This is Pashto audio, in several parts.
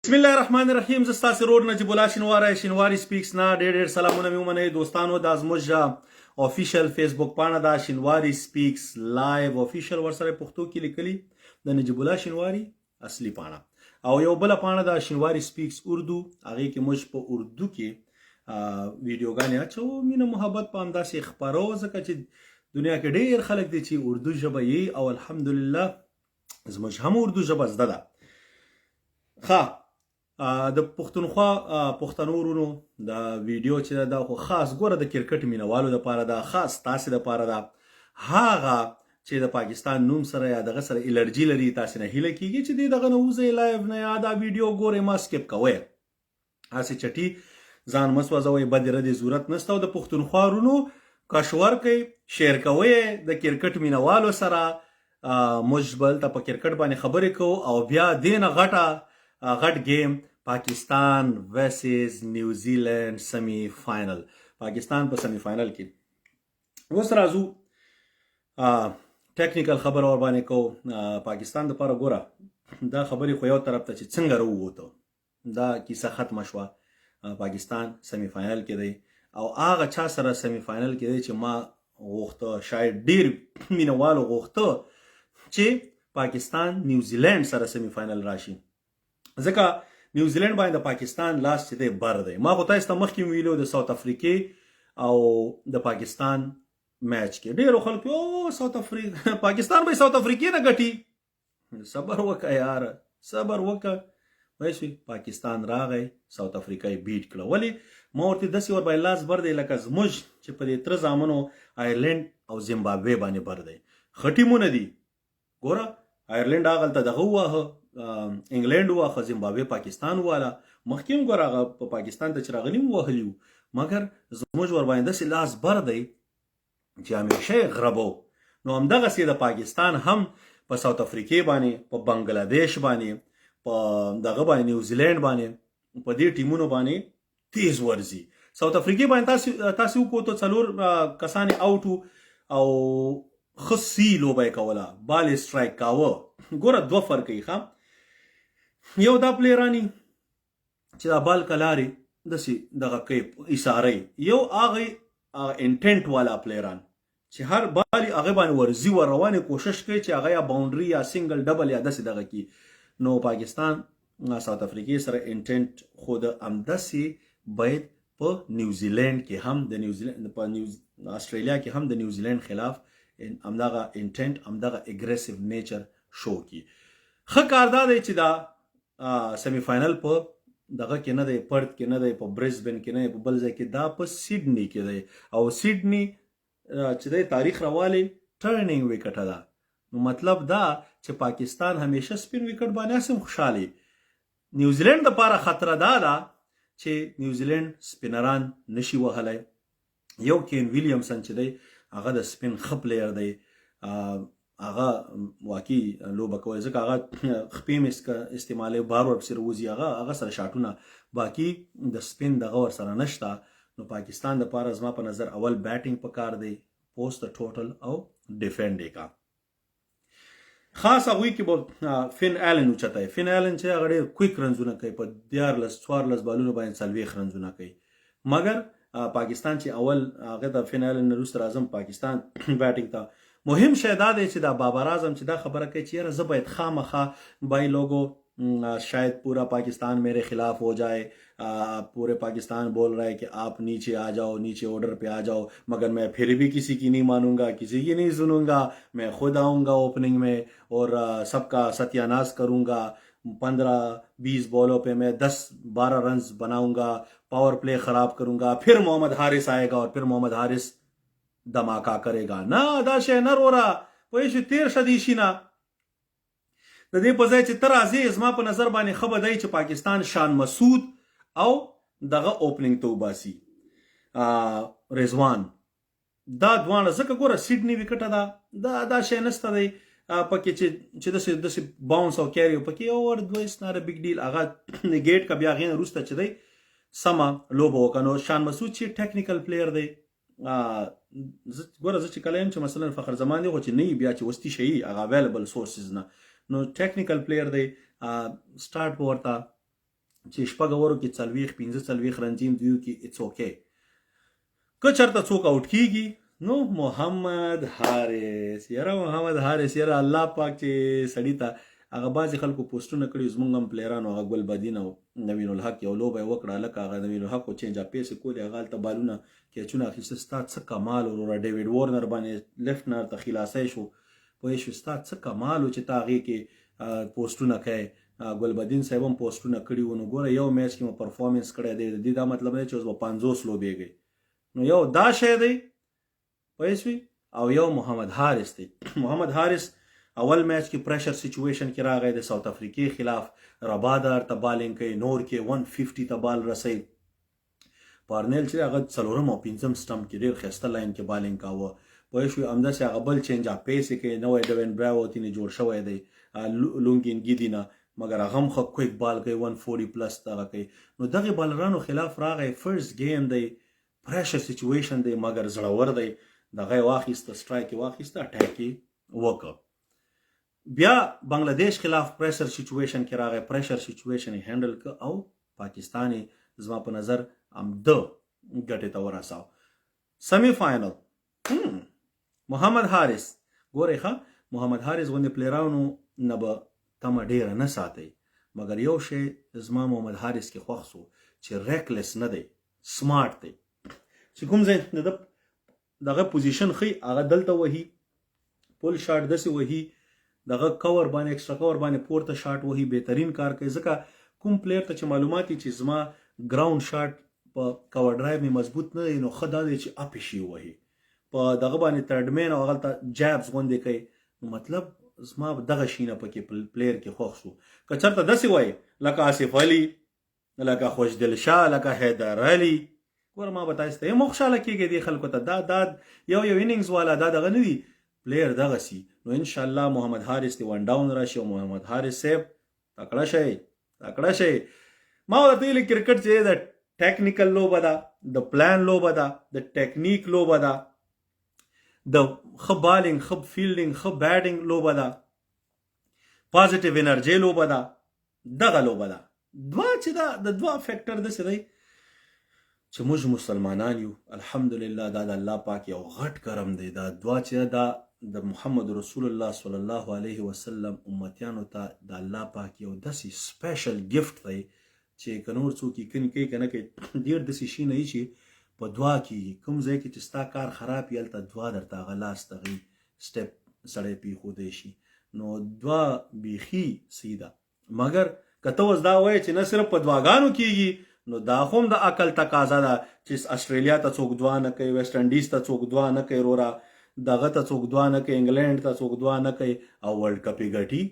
بسم الله الرحمن الرحیم. زه ستاسو ورور نجیب الله شینواری، شینواری سپیکس نه ډېر ډېر سلامونه مې ومنئ. دوستانو، دا زموږ official فیسبوک پاڼه ده، شینواری سپیکس live official ورسره پښتو کې لیکلي، د نجیب الله شینواری اصلي پاڼه. او یو بل پاڼه ده، شینواری سپیکس اردو، هغې کې موږ په اردو کې ویډیوګانې اچوو، مینه محبت په همداسې خپرو، ځکه چې دنیا کې ډېر خلک دي چې اردو ژبه یي او الحمدلله زموږ هم اردو ژبه زده ده. ښه، د پښتونخوا پښتنو ورونو، د ویډیو چې دا خو خاص ګوره د کرکټ مینوالو لپاره ده، خاص تاسې لپاره ده، هغه چې د پاکستان نوم سره یا دغه سره الرجي لري. تاسې نه هیله کیږي چې دې دغه نه وځئ، live نه یا دا ویډیو ګورئ ما skip کوئ، هسې چټي ځان مه سوځوئ، بدې ردې ضرورت نشته. او د پښتونخوا ورونو کشور کوي، share کوئ د کرکټ مینوالو سره. موږ به دلته په کرکټ باندې خبرې کوو او بیا دې نه غټه غټ game، پاکستان versus نیوزیلند semi final، پاکستان په semi final کې. اوس راځو technical خبره ور باندې کوو پاکستان د پاره. ګوره، دا خبرې خو یو طرف ته، چې څنګه راووته، دا کیسه ختمه شوه. پاکستان semi final کې دی او هغه چا سره semi final کې دی چې ما غوښته، شاید ډیر مینوالو غوښته چې پاکستان نیوزیلند سره semi final راشي، ځکه نیوزیلند باندې د پاکستان لاس چې دی بر دی. ما خو تاسو ته مخکې ویلو، د ساوت افریقې او د پاکستان میچ کې ډیرو خلکو او ساوت افریقا، پاکستان به ساوت افریقې نه ګټي. صبر وکه یار، صبر وکه. وای پاکستان راغی، ساوت افریقا یې beat کړه. ولی ما ورته داسې ور باندې لاس بر دی لکه زموږ چې په دې تره زامنو آیرلند او زیمبابوې باندې بر دی. ښه ټیمونه دي. ګوره، آیرلند هغلته دغه وواهه، انګلند وواهه، زیمبابوې پاکستان واله. مخکې هم ګوره هغه په پاکستان ته چې راغلي هم وهلي وو، مګر زموږ ور باندې داسې لاس بر دی چې همیشه یې غربو. نو همدغسې د پاکستان هم په ساوت افریقې باندې، په بنګلادیش باندې، په دغه باندې، نیوزیلند باندې، په دې ټیمونو باندې تیز ورځي. ساوت افریقې باندې تاسو وکوتو، څلور کسان out او خصي لوبه یې کوله، بال strike کاوه. ګوره، دوه فرق یې ښه، یو دا پلیرانی چې دا بال کلاري داسې دغه کوي اشاره، یو هغه intent والا پلیران چې هر بال هغه باندې ورزي، ور روانې کوشش کوي چې هغه یا boundary یا single، double یا داسې دغه کی. نو پاکستان ساوت افریقې سره intent خو د همداسې باید په نیوزیلند کې هم، د نیوزیلند په استرالیا کې هم د نیوزیلند خلاف همدغه intent، همدغه aggressive nature show کی. ښه کار دا دی چې دا semi final په دغه کې نه دی، پرت کې نه دی، په برزبن کې نه دی، په بل ځای کې، دا په سیډني کې دی. او سیډني چې د تاریخ روالی turning wicket ده. نو مطلب دا چې پاکستان همیشه spin wicket باندې اسم خوشحالي. نیوزیلند لپاره خطر دا ده چې نیوزیلند سپینران نشي وهلی. یو کین ویلیامسن چې دی، هغه د spin ښه player دی، هغه واقعي لوبه کوي، ځکه هغه خپې مې استعمالوي، بار ورپسې راوځي، هغه سره شاټونه، باقي د spin دغه ورسره نشته. نو پاکستان د پاره زما په نظر اول batting پکار دی، post total او defend یې کا. خاص هغوی کې به فین الن اوچته. فین الن چې هغه ډېر quick رنزونه کوي، په 13 14 بالونو باندې 40 رنزونه کوي. مګر پاکستان چې اول هغه ته فین الن وروسته راځم. پاکستان batting ته مهم شی دا دی چې دا بابر اعظم چې دا خبره کوي چې یاره زه باید خامخا، بھائی لوگو، शायद पूरा पाकिस्तान मेरे खिलाफ हो जाए، पूरे पाकिस्तान बोल रहा है कि आप नीचे आ जाओ, नीचे ऑर्डर पे आ जाओ، मगर मैं फिर भी किसी की नहीं मानूंगा، किसी की नहीं सुनूंगा، मैं खुद आऊंगा ओपनिंग में और सबका सत्यानाश करूंगा۔ 15-20 बॉलों पे मैं 10-12 रन बनाऊंगा، पावर प्ले खराब करूंगा، फिर मोहम्मद हारिस आएगा और फिर मोहम्मद हारिस धमाका करेगा۔ نه، دا شی نه روره، پوه شو؟ تیر شه دې شي نه. د دې په ځای چې ته راځې، زما په نظر باندې ښه به دی چې پاکستان شان مسعود او دغه opening ته وباسي، رضوان، دا دواړه، ځکه ګوره سیډني وکټه ده، دا شی نشته دی پکې چې داسې bounce او carry پکې اوور دوه، it's not big deal. هغه negate کا، بیا هغې نه وروسته چې دی سمه لوبه وکړه. نو شان مسعود چې technical player دی، ګوره زه چې کله یم چې مثلا فخر زمان دی خو چې نه بیا چې وستي شي هغه available sources نه، نو technical player دی، سٹارټ به ورته چې شپږ اورو کې 40، 45 رنزیم دیو کې اټس اوکې. که چرته څوک اوټ کیږي نو محمد حارث. یاره محمد حارث، یاره الله پاک چې سړی ته هغه بعضې خلکو پوسټونه کړي، زمونږ هم پلیرانو، هغه ګل بدین او نوین الحق یو لوبه یې وکړه، لکه هغه نوین الحق خو چینج اپ پیسې کولې، هغه هلته بالونه کیچونه اخیسته. ستا څه کمال وروره، ډیویډ وارنر باندې لیفټ نه ورته خلاصی شو، پوه شوې؟ ستا څه کمال و چې تا هغې کې پوسټونه کوې. ګلبدین صاحب هم پوسټونه کړي وو. نو ګوره، یو میچ کې مو پرفارمنس کړی دی، د دې دا مطلب نه دی چې اوس به 50 لوبېږئ. نو یو دا شی دی، پوه شوې؟ او یو محمد حارث دی. محمد حارث اول میچ کې پریشر سچویشن کې راغی د ساوت افریقې خلاف، ربادا ته بالینګ کوي، نور کې 150 ته بال رسي. پارنیل چې هغه څلورم او پنځم سټمپ کې ډیر ښایسته لاین کې بالینګ کاوه، پوه شوې؟ همداسې هغه بل چینج اپ پیسې کوي، نوی ډوین براوو تینې جوړ شوی دی لونګین ګیدي نه، مګر هغه هم ښه کویک بال کوي، 140 پلس دغه کوي. نو دغه بالرانو خلاف راغی، فرست گیم دی، پریشر سچویشن دی، مګر زړور دی، دغه یې واخیسته، سټرایک یې واخیسته، اټیک یې وکړ. بیا بنگلاديش خلاف پریشر سچویشن کې راغی، پریشر سچویشن یې هینډل کړ او پاکستان یې زما په نظر هم د ګټې ته ورساو. سمی فاینل محمد حارث، ګورئ ښه، محمد حارث غوندې پلیرانو نه به تمه ډیره نه ساتئ، مګر یو شی زما محمد حارث کې خوښ سو چې ریکلس نه دی، سمارټ دی، چې کوم ځای د دغه پوزیشن ښي هغه دلته وهي، پول شاټ داسې وهي، دغه کور باندې ایکسټرا کور باندې پورته شاټ وهي، بهترین کار کوي. ځکه کوم پلیر ته چې معلومات چې زما ګراوند شاټ په کور ډرایو مې مضبوط نه دی، نو ښه دا دی چې اپ شي وهي په دغه باندې تھرډ مین او هغلته جابز غوندې کوي. نو مطلب زما دغه شي نه پکې پلیر کې خوښ شو. که چېرته داسې وای لکه آصف علي، لکه خوشدل شاه، لکه حیدر علي، ګوره ما به تاسو ته هم خوشحاله کېږي دې خلکو ته دا دا یو یو اننګز والا دا دغه نه دي پلیر دغه سي. نو ان شاء الله محمد حارث دی ون ډاون راشي. او محمد حارث صاحب تکړه شئ، تکړه شئ. ما ورته ویلي کرکټ چې د ټیکنیکل لوبه ده، د پلان لوبه ده، د ټیکنیک لوبه ده، د ښه بالینګ، ښه فیلډینګ، ښه بیټینګ لوبه ده، پازیټیو انرژي لوبه ده، دغه لوبه ده. دوا چې دا د دوا فیکټر داسې دی چې موږ مسلمانان یو، الحمدلله، دا د الله پاک یو غټ کرم دی. دا دوا چې دا د محمد رسول الله صلی الله علیه وسلم امتیانو ته د الله پاک یو داسې سپیشل ګفت دی چې که نور څوک یقین کوي که نه کوي، ډېر داسې شي نه چې په دعا کېږي. کوم ځای کې چې ستا کار خراب وي، هلته دعا درته هغه لاس دغې سټپ سړی پرېښودی شي. نو دعا بیخي صحیح ده، مګر که ته اوس دا وایې چې نه صرف په دعاګانو کېږي، نو دا خو هم د عقل تقاضا ده چې استرالیا ته څوک دعا نه کوي، ویسټ انډیز ته څوک دعا نه کوي، روره دغه ته څوک دعا نه کوي، انګلند ته څوک دعا نه کوي او ورلډ کپ یې ګټي.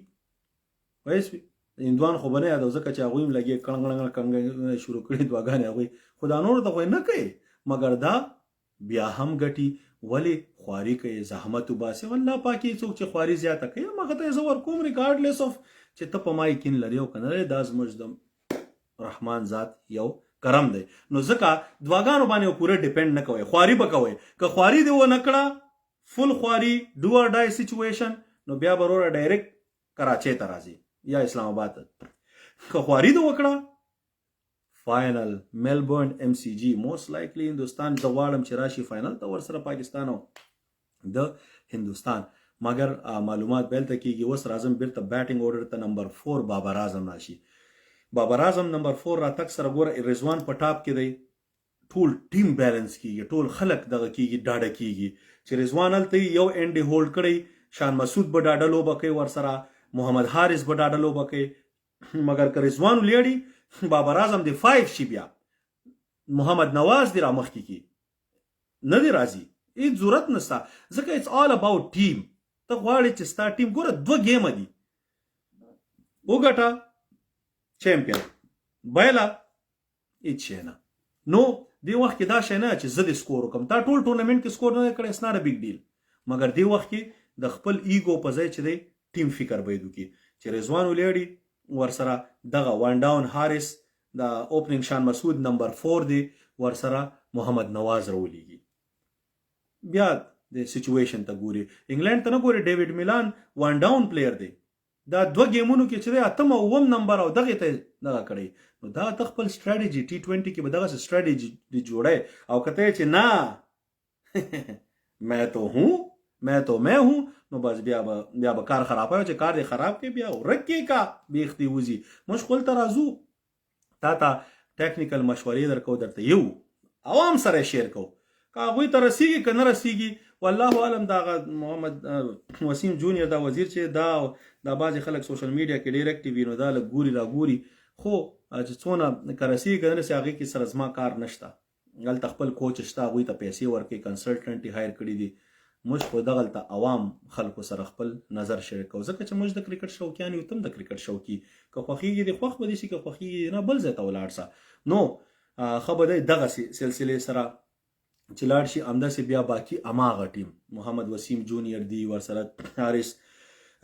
وایې هندوان خو به نه یادو، ځکه چې هغوی هم لګې کړنګ کړنګ کړنګ شروع کړي دعاګانې، هغوی خو دا نورو ته خو یې نه کوي، مګر دا بیا هم ګټي. ولې؟ خواري کوي، زحمت وباسي. الله پاک یې څوک چې خواري زیاته کوي هغه ته زه ورکوم، ریګارډلیس اف چې ته په ما یقین لرې او که نه لرې. دا زموږ د رحمان ذات یو کرم دی. نو ځکه دعاګانو باندې پوره ډیپند نه کوي، خواري به کوي. که خواري دې ونه کړه، فل خواري، ډو اور ډای سچویشن، نو بیا به وروره ډایرکټ کراچۍ ته راځي یا اسلام آباد ته. که خواري دې وکړه، فاینل ملبورن ایم سی جی، موست لایکلی هندوستان زه غواړم چې راشي فاینل ته ورسره پاکستان او د هندوستان، مګر معلومات بیلته کیږي. اوس راځم بیرته بیټینګ اورډر ته. نمبر 4 بابر اعظم راشي. بابر اعظم نمبر 4 راتګ سره ګوره رضوان په ټاپ کې دی، ټول ټیم بیلانس کیږي، ټول خلک دغه کیږي، ډاډه کیږي چې رضوان هلته یو انډ هولډ کړی، شان مسعود به ډاډه لوبه کوي، ورسره محمد حارث به ډاډه لوبه کوي. مګر که رضوان ولیړي، بابر اعظم دی 5 شي، بیا محمد نواز دی رامخکې کی نه دی راځي، هیڅ ضرورت نشته، ځکه اټس آل اباوټ ټیم. ته غواړې چې ستا ټیم، ګوره دوه ګیمه دي، وګټه چمپیون، بایله هیڅ شی نه. نو دې وخت کې دا شی نه چې زه دې سکور وکم، تا ټول ټورنمنټ کې سکور نه کړی، it's not a big deal. مګر دې وخت کې د خپل ایګو په ځای چې دی ټیم فکر باید وکړي چې رضوان ولیړي، ورسره دغه وان ډاون هاریس، د اوپننګ شان مسعود نمبر 4 دی، ورسره محمد نواز راولېږي. بیا د سچویشن ته ګوري، انګلند ته نه ګوري. ډیوډ میلان وان ډاون پلیر دی، دا دوه گیمونو کې چې دی اتم او اووم نمبر او دغه ته دغه کړی. نو دا ته خپل سټریټجي ټي 20 کې به دغه سټریټجي دی جوړه او کته چې نه میں تو ہوں، میں تو میں ہوں، نو بس بیا به کار خراب چې کار دی خراب کې بیا ورکې کا بیخ دی وزي. موږ خپل ته راځو، تا ته ټیکنیکل مشورې درکو، درته یو عوام سره شیر کو، که هغوی ته رسیږي که نه رسیږي والله عالم. دا محمد وسیم جونیئر دا وزیر چې دا دا بعضې خلک سوشل میډیا کې ډېر اکټیو وي، نو دا لږ ګوري را ګوري، خو چې څونه که رسیږي که نه رسي هغې کې سره زما کار نشته. هلته خپل کوچ شته، هغوی ته پیسې ورکوي، کنسلټنټ یې هایر کړي دي. موږ خو دغلته عوام خلکو سره خپل نظر شریک کوو، ځکه چې موږ د کرکټ شوقیان یو، تم د کرکټ شوقي، که خوښیږي دې خوښ به دې شي، که خوښیږي نه بل ځای ته ولاړ سه. نو ښه به دی دغسې سلسلې سره چې لاړ شي همداسې. بیا باقي هماغه ټیم، محمد وسیم جونیئر دی، ورسره حارث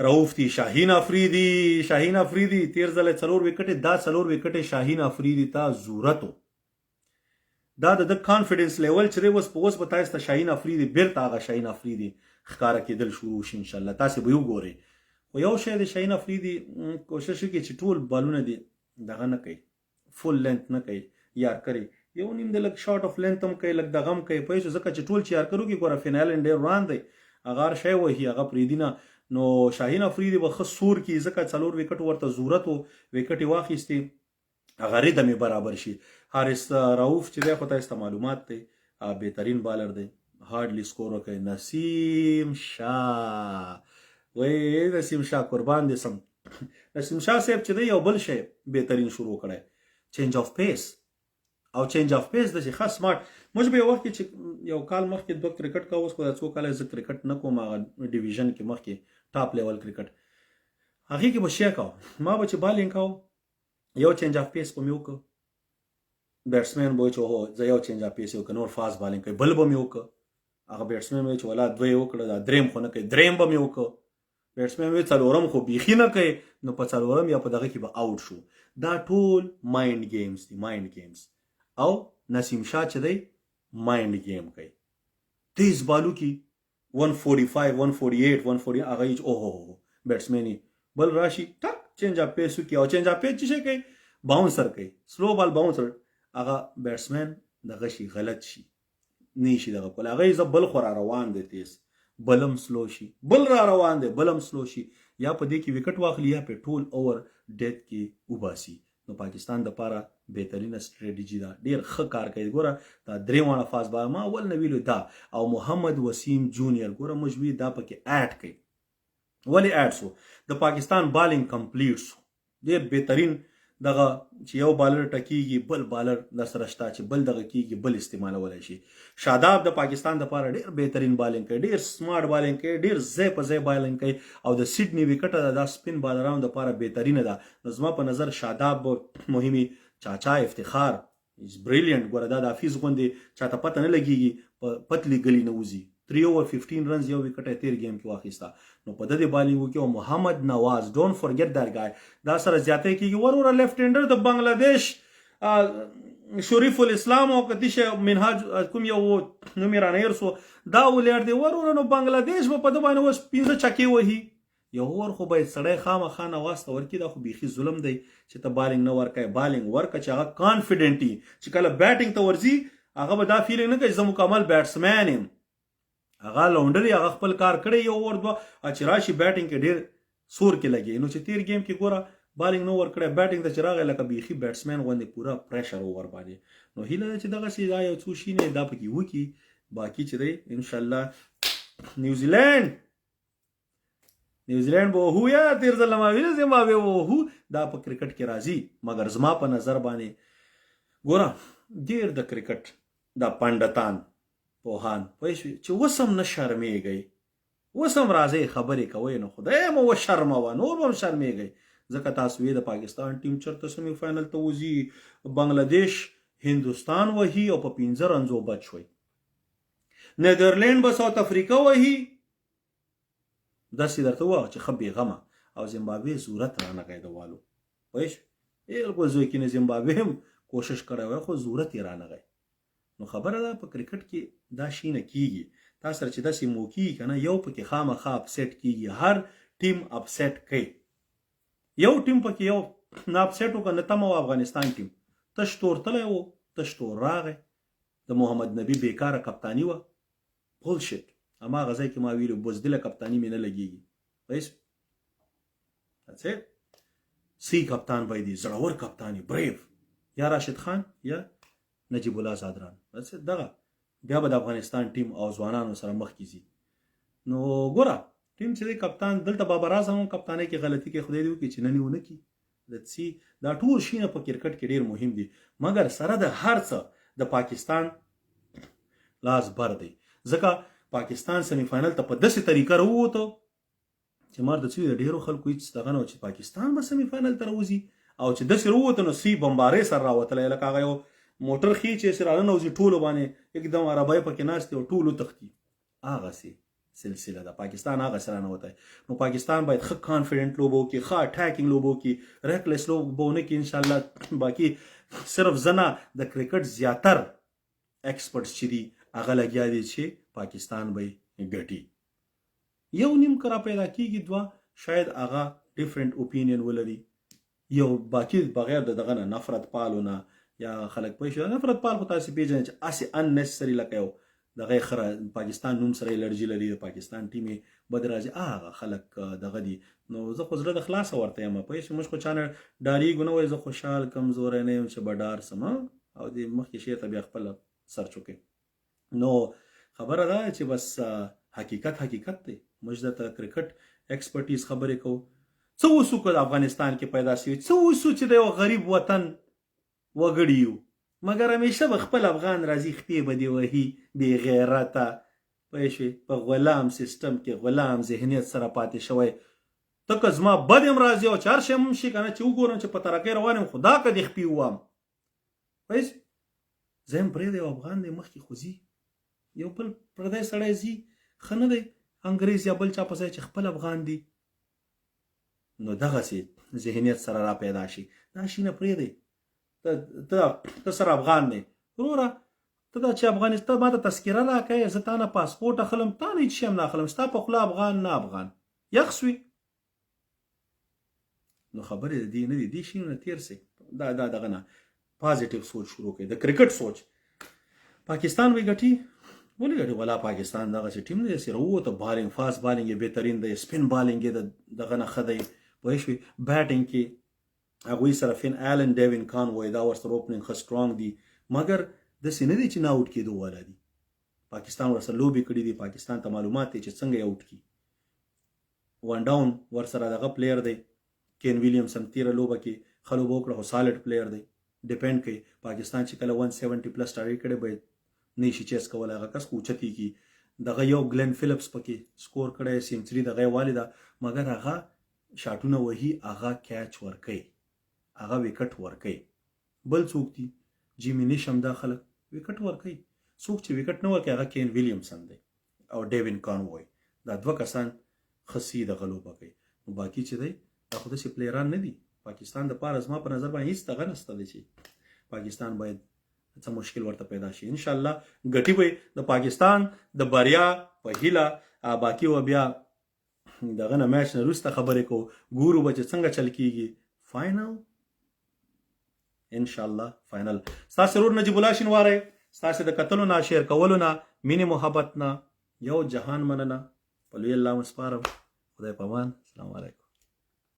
رؤف دی، شاهین افریدي. شاهین افریدي تیر ځل څلور وکټې، دا څلور وکټې شاهین افریدي ته ضرورت و. دا د کانفیډنس لیول چې دی اوس په اوس به تاسو ته شاهین افریدي بیرته هغه شاهین افریدي ښکاره کېدل شروع شي ان شاء الله، تاسو به وګورئ. خو یو شی د شاهین افریدي کوشش وکړي چې ټول بالونه دي دغه نه کوي، فول لینث نه کوي، یارکري یو نیم د لږ شارټ اف لینث هم کوي، لږ دغه هم کوي، پوه شو؟ ځکه چې ټول چې یارکرو کې ګوره فین الن ډېر وران دی، هغه هر شی وهي، هغه پرېږدي نه. نو شاهین افریدي به ښه سور کړي، ځکه څلور ویکټ ورته ضرورت و، ویکټ یې واخیستې، هغه ریدم یې برابر شي. حارث رؤف چې دی خو تاسو ته معلومات دی، بهترین بالر دی، هارډلی سکور وکړي. نسیم شاه، وای نسیم شاه قربان دې سم. نسیم شاه صاحب چې دی یو بل شی بهترین شروع کړی، چینج اف پیس، او چینج اف پیس د ښه سمارټ. موږ به یو وخت کې چې یو کال مخکې دوه کرکټ کاوه، اوس خو دا څو کاله زه کرکټ نه کوم، هغه ډیویژن کې مخکې ټاپ لیول کرکټ هغې کې به شی کاوه. ما به چې بالینګ کاوه یو چینج اف پیس به مې وکړ، بیټسمن به چې هو زه یو چینج اف پیس وکړ، نور فاست بالینګ کوي. بل به مې وکړ، هغه بیټسمن وی چې ولا دوه یې وکړه، دا دریم خو نه کوي. دریم به مې وکړ، بیټسمن وی څلورم خو بیخي نه کوي. نو په څلورم یا په دغه کې به اوټ شو. دا ټول مایند گیمز دي، مایند گیمز. او نسیم شاه چې دی مایند گیم کوي، تیز بالو کې 145، 148، 140، هغه یې اوه هو بیټسمن بل راشي ټک چینج اپ پیس وکړي، او چینج اپ پیس چې کوي باونسر کوي، سلو بال باونسر، هغه بیټسمن دغه شي غلط شي، نه شي دغه کول. هغه زه بل خو را روان دی تیز، بلم سلو شي، بل را روان دی بلم سلو شي، یا په دې کې وکټ واخلي یا په ټول اوور ډیت کې وباسي. نو پاکستان د پاره بهترینه سټریټجي ده، ډیر ښه کار کوي. ګوره دا درې واړه فاست با ما اول نه ویلو دا، او محمد وسیم جونیئر ګوره موږ وی دا پکې اډ کوي. ولی اډ سو؟ د پاکستان بالینګ کمپلیټ سو، ډیر بهترین دغه چې یو بالر ټکیږي بل بالر د سره شته چې بل دغه کیږي بل استعمالولای شي. شاداب د پاکستان د پاره ډیر بهترین بالینګ کوي، ډیر سمارټ بالینګ کوي، ډیر ځای په ځای بالینګ کوي، او د سیډنی وکټ ده دا سپین بالرانو د پاره بهترینه ده. نو زما په نظر شاداب مهمي. چاچا افتخار از بریلینټ، ګوره دا د حفیظ غوندې چاته پته نه لګیږي، په پتلی ګلی نه وځي. 3 اوور 15 رنز یو وکټ تیر گیم کې واخیسته، نو په دې بالینګ کې. او محمد نواز، ډونټ فورګیټ دیټ ګای، دا سره زیاتې کیږي وروره. لیفت هینډر د بنگلاديش شریف الاسلام او کتی شه منهاج کوم یو نوم یې رانه سو دا ولر دی وروره. نو بنگلاديش په دې باندې اوس 15 چکې وهي. یو اور خو باید سړی خامخا نواز ته ورکړي، دا خو بیخي ظلم دی چې ته بالینګ نه ورکوې. بالینګ ورکړه چې هغه کانفیډنټ وي، چې کله بیټینګ ته ورځي هغه به دا فیلینګ نه کوي چې زه مکمل بیټسمن یم. هغه لاونډري هغه خپل کار کړی یو اور دوه، چې راشي بیټینګ کې ډیر سور کې لګي. نو چې تیر گیم کې ګوره بالینګ نو ورکړی، بیټینګ ته چې راغی لکه بیخي بیټسمن غوندې پوره پریشر ور باندې. نو هیله ده چې دغسې دا یو څو شینې دا پکې وکړي. باقي چې دی انشاءالله نیوزیلینډ، نیوزیلینډ به وهو، یا تیر ځل ما ویل زمبابوې به وهو، دا په کرکټ کې راځي. مګر زما په نظر باندې ګوره ډېر د کرکټ دا پنډتان پوهان پوه شوې چې اوس هم نه شرمېږئ، اوس هم راځئ خبرې کوئ، نو خدای مو وشرموه، نور به هم شرمېږئ. ځکه تاسو یې د پاکستان ټیم چېرته سیمي فاینل ته وځي، بنګلادیش هندوستان وهي او په 5 رنزو بچ شوئ، نیدرلینډ به ساوت افریقا وهي، داسې درته ووایه چې ښه بېغمه، او زمبابوې ضرورت رانغی د والو، پوه شوې؟ بالکل زوی کې نه زمبابوې هم کوشش کړی وای خو ضرورت یې رانغی. نو خبره ده په کرکټ کې دا شی نه کیږي، تا سره چې داسې موقع که نه یو پکې خامخا اپسیټ کیږي، هر ټیم اپسیټ کوي، یو ټیم پکې یو نه اپسیټ وکړه نه تمه وه. افغانستان ټیم تش تور تللی و، تش تور راغی. د محمد نبی بیکاره کپتانی وه، بولشټ. هماغه ځای کې ما ویلو، بزدله کپتانی مې نه لګیږي. بس That's it. سی کپتان باید زړور کپتانی، بریو، یا راشد خان یا نجیب الله زادران. بس دغه بیا به د افغانستان ټیم او ځوانانو سره مخ کیږي. نو ګوره ټیم چې دی کپتان دلته بابر اعظم هم کپتانۍ کې غلطي کوي، خدای دې وکړي چې نن یې ونه کړي. د سی دا ټول شینه په کرکټ کې ډیر مهم دي، مګر سره د هر څه د پاکستان لاس بر دی، ځکه پاکستان سیمی فاینل ته په داسې طریقه راووته چې مار د څه ډیرو خلکو هیڅ دغه نه چې پاکستان به سیمی فاینل ته راوځي، او چې داسې راووته نو سی بمبارې سره راوتلی، لکه هغه یو موټر ښي چې سره راننوځي ټولو باندې یکدم عربی پکې ناست او ټول وتښتي، هغسې سلسله ده. پاکستان هغه سره نه وته. نو پاکستان باید ښه کانفیډنټ لوبو کې، ښه اټاکینګ لوبو کې، ریکلیس لوبو نه کې ان شاء الله. باقي صرف زنه د کرکټ زیاتر ایکسپرټس چې دي هغه لګیا دي چې پاکستان به ګټي. یو نیم کرا پیدا کیږي، دوه شاید هغه ډیفرنٹ اوپینین ولري، یو باقي بغیر د دغه نه نفرت پالو نه یا خلک پوه شي. نفرت پال خو تاسو پیژنئ چې اسې ان نسسري لکه یو دغه خره پاکستان نوم سره الرجی لري، د پاکستان ټیم بد راځي، هغه خلک دغه دي. نو زه خو زړه د خلاصه ورته یم، پوه شئ. موږ خو چا نه ډاریږو نه، وایي زه خوشحال کمزوری نه یم چې به ډار سم، او دې مخکې شعر ته بیا خپله سرچ وکړئ. نو خبره دا چې بس حقیقت حقیقت دی. موږ درته کرکټ ایکسپرټیز خبرې کوو. څه وسو که د افغانستان کې پیدا سوي، څه وسو چې د یو غریب وطن وګړي یو، مګر همیشه به خپل افغان راځي خپې به دې وهي، بې غیرته، پوه شوې، په غلام سیستم کې غلام ذهنیت سره پاتې شوی. ته که زما بد هم راځي او چې هر شی هم شي که نه، چې وګورم چې په ترقۍ روان یم، خدا که دې خپې ووهم، پوه شوې، زه هم پرېږده، یو افغان دی مخکې خو ځي، یو بل پردی سړی ځي ښه نه دی، انګریز یا بل چا په ځای چې خپل افغان دي. نو دغسې ذهنیت سره را پیدا شي. دا شي نه پرېږدئ. ته سره افغان دی وروره، ته دا چې افغانستان ما ته تذکره راکوې، زه تا نه پاسپورټ اخلم، تا نه هېڅ شی هم نه اخلم، ستا په خوله افغان نه افغان یخ سوي. نو خبرې د دې نه دي، دې شي نه تیر سي. دا دا دغه نه پازیټیو سوچ شروع کړئ، د کرکټ سوچ. پاکستان وی ګټي، ولې ګټي؟ ولا پاکستان دغه چې ټیم دی سره ووته، بالینګ فاست بالینګ یې بهترین دی، سپین بالینګ یې دغه نه ښه دی، پوه شوې. بیټینګ کې هغوی سره فین آلن، ډیوین کان وای، دا ورسره اوپننګ ښه سټرانګ دي، مګر داسې نه دي چې نه اوټ کېدو والا دي. پاکستان ورسره لوبې کړې دي، پاکستان ته معلومات دی چې څنګه یې اوټ کړي. وان ډاون ورسره دغه پلیر دی، کین ویلیامسن تیره لوبه کې ښه لوبه وکړه، خو سالډ پلیر دی، ډیپند کوي. پاکستان چې کله 170 پلس ټارګټ کړي باید نه شي چیس کولای، هغه کس خو اوچتېږي. دغه یو ګلن فلیپس پکې سکور کړی، سینچري دغه یې والي ده، مګر هغه شاټونه وهي، هغه کیچ ورکوي، هغه وکټ ورکوي. بل څوک دي، جیمي نیشم، دا خلک وکټ ورکوي. څوک چې وکټ نه ورکوي هغه کین ویلیامسن دی او ډیوین کانوی، دا دوه کسان ښه سي دغه لوبه کوي. نو باقي چې دی دا خو داسې پلیران نه دي پاکستان د پاره. زما په نظر باندې هیڅ دغه نشته دی چې پاکستان باید څه مشکل ورته پیدا شي. ان شاء الله ګټي به، د پاکستان د بریا په هیله. باقي و بیا دغه نه میچ نه وروسته خبرې کوو، ګورو به چې څنګه چل کیږي فاینل، ان شاء الله فاینل. ستاسو ورور نجیب الله شینواری، ستاسو د کتلو نه، شیر کولو نه، مینې محبت نه یو جهان مننه. په لوی الله مو سپارم، خدای پامان، السلام علیکم.